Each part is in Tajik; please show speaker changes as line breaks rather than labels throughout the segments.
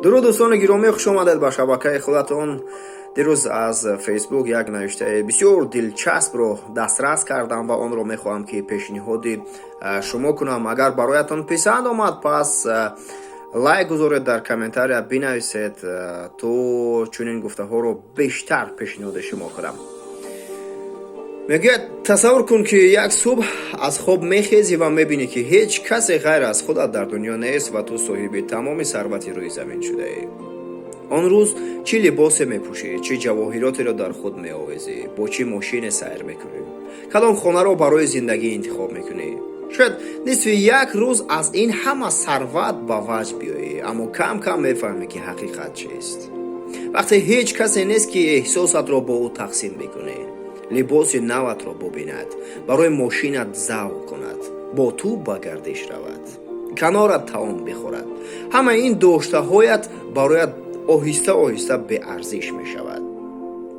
Дуруд, дӯстони гиромӣ, хуш омадед ба шабакаи худатон. Дирӯз аз Фейсбук як навиштаи бисёр дилчаспро дастрас кардам ва онро мехоҳам, ки пешниҳоди шумо кунам. Агар бароятон писанд омад, пас лайк гузоред, дар комментария бинависед, то чунин гуфтаҳоро бештар пешниҳоди шумо кунам. Мегӯяд: тасаввур кун, ки як субҳ аз хоб мехезӣ ва мебинӣ, ки ҳеҷ касе ғайр аз худат дар дунё нест ва ту соҳиби тамоми сарвати рӯи замин шудаӣ. Он рӯз чӣ либосе мепӯшӣ, чӣ ҷавоҳиротеро дар худ меовезӣ, бо чӣ мошине сайр мекунӣ, кадом хонаро барои зиндагӣ интихоб мекунӣ? Шояд нисфи як рӯз аз ин ҳама сарват ба ваҷд биёӣ, аммо кам кам мефаҳмӣ, ки ҳақиқат чист. Вақте ҳеҷ касе нест, ки эҳсосатро бо ӯ тақсим бикунӣ, либоси наватро бубинад, барои мошинат завқ кунад, бо ту ба гардиш равад, канорат таом бихӯрад, ҳамаи ин доштаҳоят бароят оҳиста оҳиста беарзиш мешавад.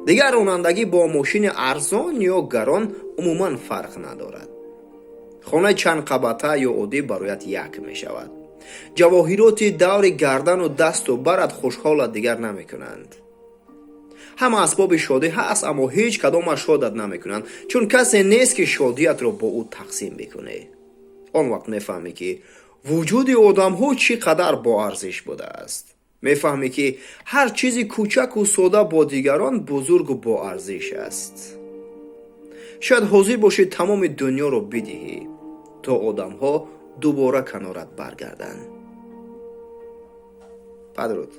Дигар ронандагӣ бо мошини арзон ё гарон умуман фарқ надорад. Хонаи чандқабата ё оддӣ бароят як мешавад. Ҷавоҳироти даври гардану дасту барат хушҳолат дигар намекунанд. Ҳама асбоби шодӣ ҳаст, аммо ҳеҷ кадомаш шодат намекунанд, чун касе нест, ки шодиятро бо ӯ тақсим бикунӣ. Он вақт мефаҳмӣ, ки вуҷуди одамҳо чӣ қадар боарзиш будааст. Мефаҳмӣ, ки ҳар чизи кӯчаку сода бо дигарон бузургу боарзиш аст. Шояд ҳозир бошӣ тамоми дунёро бидиҳӣ, то одамҳо дубора канорат баргарданд. Падруд.